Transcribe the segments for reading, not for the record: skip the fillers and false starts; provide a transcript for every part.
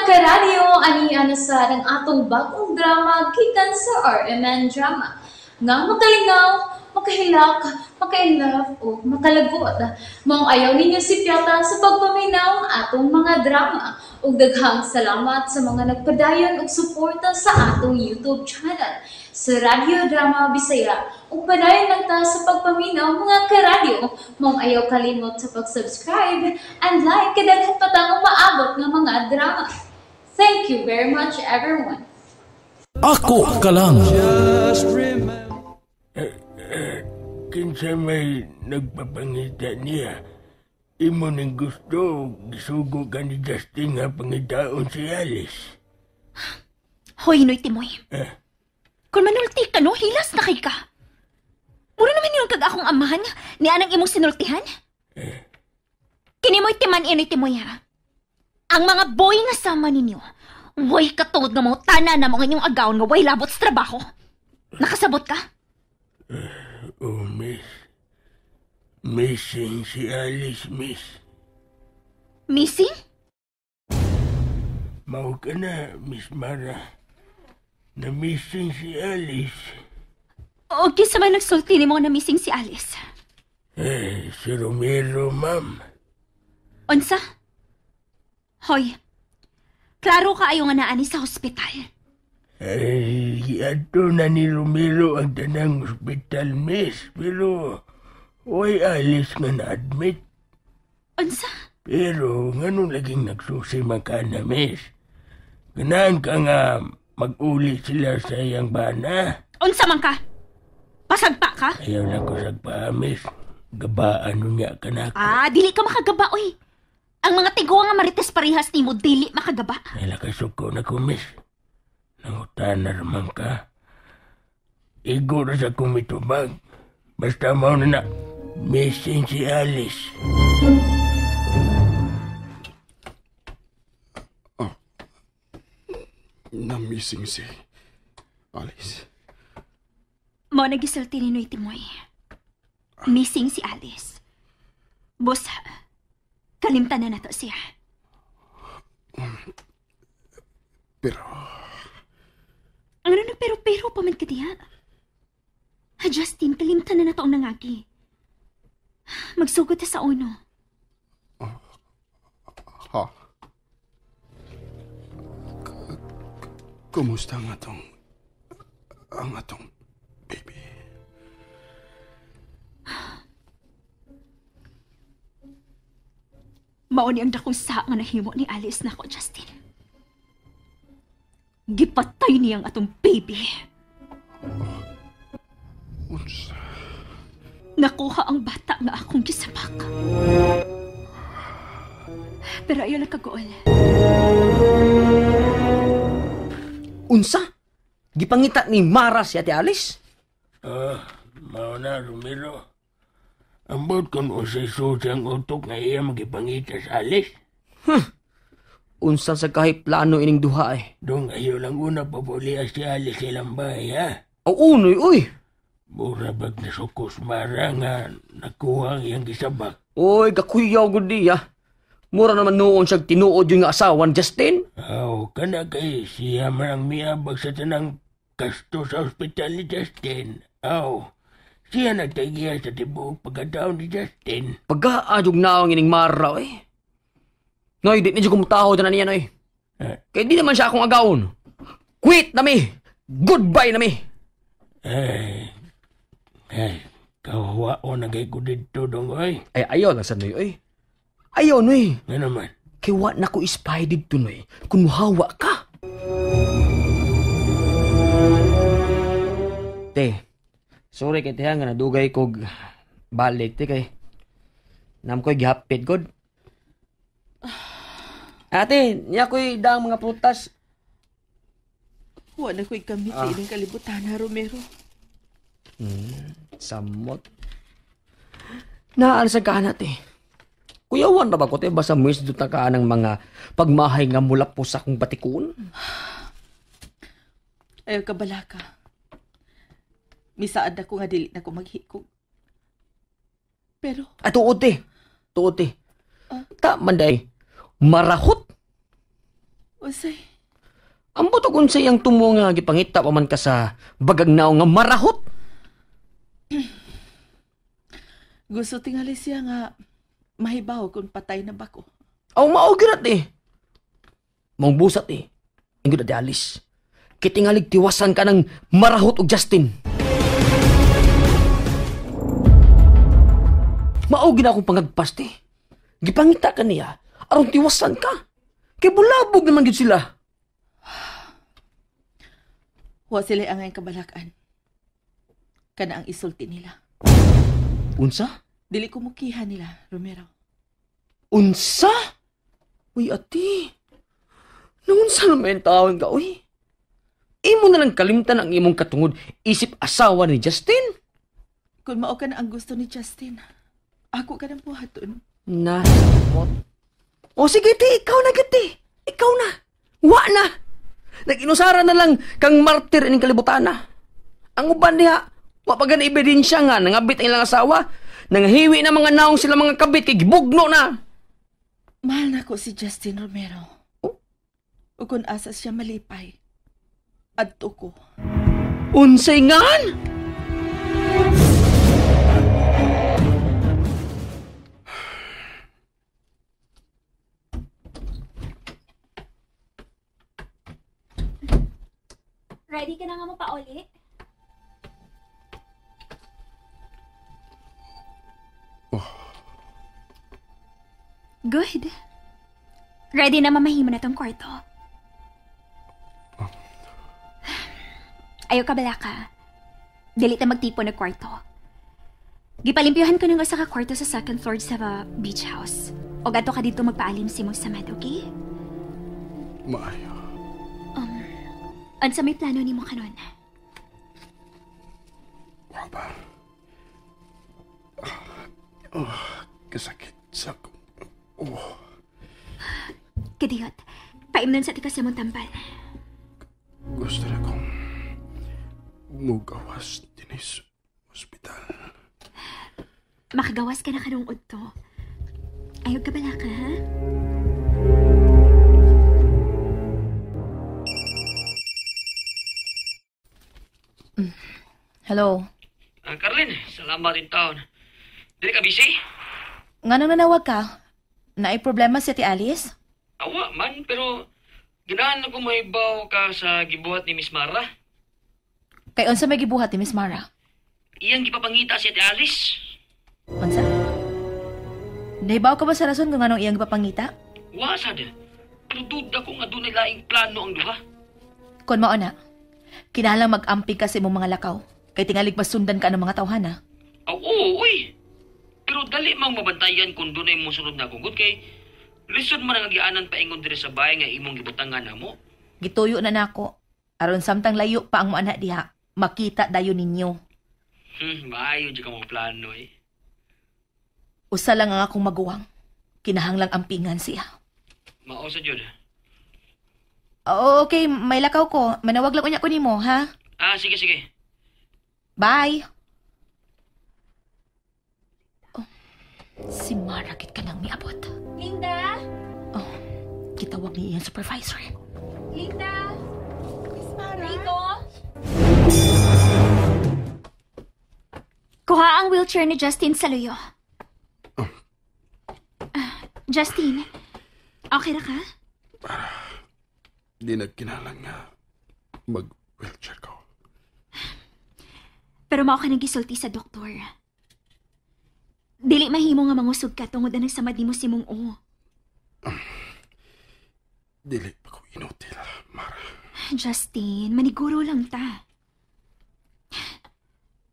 Karadyo, ani na sa ang atong bagong drama gikan sa RMN Drama. Nga makalingaw, makahilak, makainlove o makalagot. Maong ayaw ninyo sipyata sa pagpaminaw ang atong mga drama. Ug daghang salamat sa mga nagpadayon og suporta sa atong YouTube channel sa Radyo Drama Bisaya. Ug padayon lang ta sa pagpaminaw, mga karadyo. Maong ayaw kalimot sa pag-subscribe and like kay daghan pa tang umaabot nga mga drama. Thank you very much, everyone. Ako ka lang. Kinsa may nagpapangita niya. Imo ning gusto, gisugo ka ni Justin nga pangitaon si Alice. Hoy, Noy Timoy. Eh? Kung manulti ka, no, hilas na kay ka. Mura naman yung kag akong amahan, ni anang imong sinultihan. Eh? Kini mo'y timan, Noy Timoy, ha? Ang mga boy nga sama ninyo, way katungod nga mga tanan na mga inyong agawon nga way labot sa trabaho. Nakasabot ka? Oh, miss. Missing si Alice, miss. Missing? Mao ka na, Miss Mara. Na-missing si Alice. O kinsa man nagsulti nimo na missing si Alice? Eh, si Romero, ma'am. Unsa? Hoy, klaro kaayo nga naani sa hospital. Eh, giadto na ni Romero ang tanang hospital, miss. Pero, way Alice nga na-admit. Unsa? Pero, nganong laging nagsusi man ka na, miss? Ganahan ka nga mag-uli sila sa iyang bana. Unsa man ka? Pasagpa ka? Ayaw na ko sagpa, miss. Gabaan nun niya ka na ako. Ah, dili ka makagaba, oy. Ang mga tiguang nga marites parehas nimo, dili makagaba. Ay, nakasuko na ko, miss. Nangutan na naman ka. Igo na sa kumitubag. Basta mao na na, missing si Alice. Oh. Na-missing si Alice. Mao na gisulti ni Noy Timoy. Missing si Alice. Boss, kalimtan na nato siya. Pero... Ano na pero-pero pa man ka diha? Ha, Justin, kalimtan na nato ang nangagi. Magsugod ta sa uno. Ha? Kumusta ang atong baby? Mao ni ang dakong sa nga nahimo ni Alice nako, Justin. Gipatay niyang atong baby. Unsa? Nakuha ang bata nga akong gisapak. Pero ayaw lang kagool. Unsa? Gipangita ni Mara si Ate Alice? Ah, mao na, Romero. Ambot kung usay susi ang utok nga iya magipangita sa Alice. Huh. Unsa sa kahit plano ining duha eh. Dong ayaw lang una papuliya si Alice ilang bahay, ha? Oo, unoy, uy. Mura bag nasukos Mara nga nakuha ang iyang gisabak. Uy, kakuyaw gud di, ha? Mura naman noon siyang tinuod yung nga asawa ni Justin. Aw, kana kay siya man ang miabag sa tanang kasto sa ospital ni Justin. Aw, siya nagtagiya sa tibuok pagkataon ni Justin. Pagkaadog na ang ining Mara, eh. Noy, di niyo kumutaho na niya, Noy. Eh? Kaya di naman siya akong agawon. Quit na mi! Goodbye na mi! Eh, ay, kawawa o nagay ko dito, dong, oy. Ay, ayaw lang sa Noy, oy. Ayaw, Noy. Nga naman? Kaya wa na ko ispy dito, Noy. Kung muhawa ka. Te, sorry kay teha nga nadugay kog balik, te, kay nam ko'y gihapit, god. Ate, niya ko'y daang mga prutas. Wala ko'y gamit sa ining kalibutan, ha, Romero. Samot. Naan sa kaanat, eh. Kuyawan na ba ko, te? Basta muisdot na ka ng mga pagmahay nga mula po sa akong batikon. Ayaw ka bala ka. Misaad ako nga dili na ko maghikog. Pero... Ah, tuod, te. Tuod, te. Ta, manday. Marahot. Unsay? Ambot og unsay ang tumo nga gipangita pa man ka sa bagagnaw nga marahot. Gusto tingali siya nga mahibaw kung patay na ba ko. Aw mao gyud eh. Maong busat eh. Ingod Ate Alice. Kitingalig tiwasan ka ng marahot og Justin. Mao gyud akong pangagpas te. Gipangita ka niya aron tiwasan ka. Kay bulabog naman gyud sila. Wa sila ang angay kabalakan. Kana ang isulti nila. Unsa? Dili ko mukiha nila, Romero. Unsa? Uy, ati. Naunsa naman yung taon ka, uy? Imo na lang kalimtan ang imong katungod isip asawa ni Justin. Kung mao ka na ang gusto ni Justin, ako ka nang buhaton. Nasakot. O sige, ti, ikaw na, giti. Ikaw na. Wa na. Nag-inusara na lang kang martir ining kalibutan na. Ang uban diha, wa pa gani ebidensya nga nangabit ang ilang asawa, nanghiwi na mga naong sila mga kabit kay gibugno na. Mahal na ko si Justin Romero. Oh? O kung asa siya malipay, adto ko. Unsay ngan? Ready ka na nga mo pauli? Oh. Good. Ready na mamahimo na tong kwarto. Ayaw ka bala ka. Dili ta magtipo na kwarto. Gipalimpyohan ko ng usa ka kwarto sa second floor sa beach house. O gadto ka dito magpaalim si mong samad, okay? Maayo. Unsa may plano nimo karon? Wa ba? Oh, kasakit sa akong... Oh. Kadiyot, paimnon sa tika sa mong tambal. Gusto na kong mugawas dinis ospital. Makagawas ka na karong udto. Ayaw ka bala ka, ha? Hello. Carlin, salamat in town. Dili ka busy? Nganong nanawag ka? Naay problema si Ate Alice? Awa man, pero ganahan ako mahibaw ka sa gibuhat ni Miss Mara. Kay unsa may gibuhat ni Miss Mara? Iyang gipapangita si Ate Alice. Unsa? Nahibaw ka ba sa rason kung anong iyang gipapangita? Wa sad. Pero duda ko nga dunay laing plano ang duha. Kon mao na, kinahanglan mag-amping ka sa imong mga lakaw. Kay tingalig masundan ka ng mga tawhana. Aw, oo, uy. Pero dali mang mabantayan kung dunay mosunod na gugod kay lisod man ang agianan paingon diri sa bahay nga imong gibutangan namo. Gituyo na nako. Aron samtang layo pa ang moana diha, makita dayon ninyo. Maayo jud ka mo plano eh. Usa lang ang akong maguwang. Kinahanglang ampingan siya. Mao sa jud. Oh, okay, may lakaw ko. Manawag lang unya ko nimo, ha? Ah, sige sige. Bye. Oh, si Mara gid ka nang miabot. Linda? Oh, gitawag ni iyang supervisor. Linda? Miss Mara? Rico? Kuha ang wheelchair ni Justin sa luyo. Justin, okay ra ka? Di nagkinalang nga mag-wheelchair ko. Pero mao ka nang gisulti sa doktor. Dili mahimo nga mangusog ka tungod na nagsamad nimo si mong o. Dili pa ko inutil, Mara. Justin, maniguro lang ta.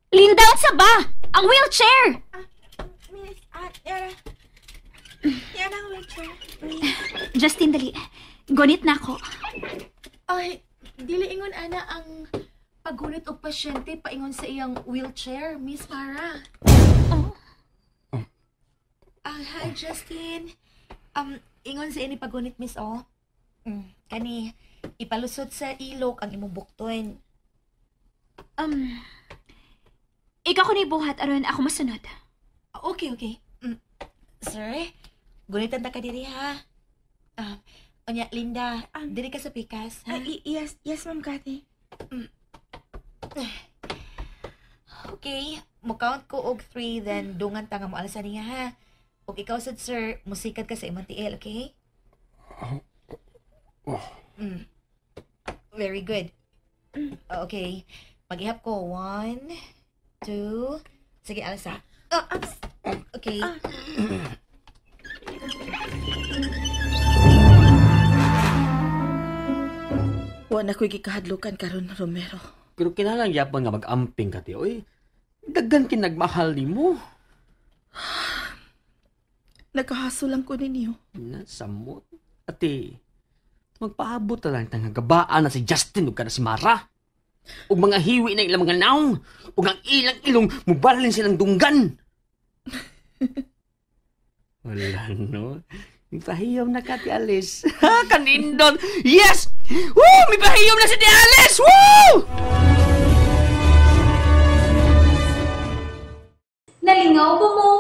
Linda, unsa ba? Ang wheelchair! Miss, yara. Yara ang wheelchair. Justin, dali. Gunit na ako. Ay, dili ingon ana ang paggunit og pasyente paingon sa iyang wheelchair, Miss Mara. Oh. Hi, Justin. Ingon sa ini paggunit, Miss O. Kani, ipalusot sa ilok ang imong bukton. Ikaw ko ni buhat aron ako masunod. Okay, okay. Sir, gunitan ta ka diri ha. Unya, Linda, diri ka sa pikas, ha? Yes, yes, Ma'am Kathy. Okay, mo-count ko og 3, then dungan ta nga mo alsa niya, ha? Og ikaw sad, sir, musikad ka sa imong tiil, okay? Oh. Very good. Okay. Mag-ihap ko. 1, 2, sige, alsa. Oh, okay. Wa na ko'y gikahadlukan karon, Romero. Pero kinahanglan gyapon nga mag-amping ka ti, oy. Daghan kinagmahal nimo. Nagkahaso lang ko ninyo. Na, samot. Ate, magpaabot na lang tang gabaan na si Justin ug kana si Mara. Ug mga hiwi na ilang mga naong, ug ang ilang ilong mubalin silang dunggan. Wala, no? Mipahiyom na ka, Ti Alice. Kanindon! Yes! Woo! Mipahiyom na si Ti Alice! Woo! Nalingaw ba mo?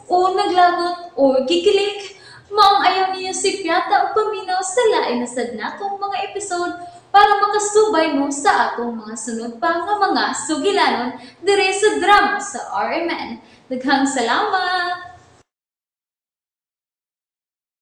O naglagot o gikilig? Maong ayaw niyo si Piata o paminaw sa lain na sad natong mga episode para makasubay mo sa atong mga sunod pa nga mga sugilanon dire sa drama sa RMN. Daghang salamat!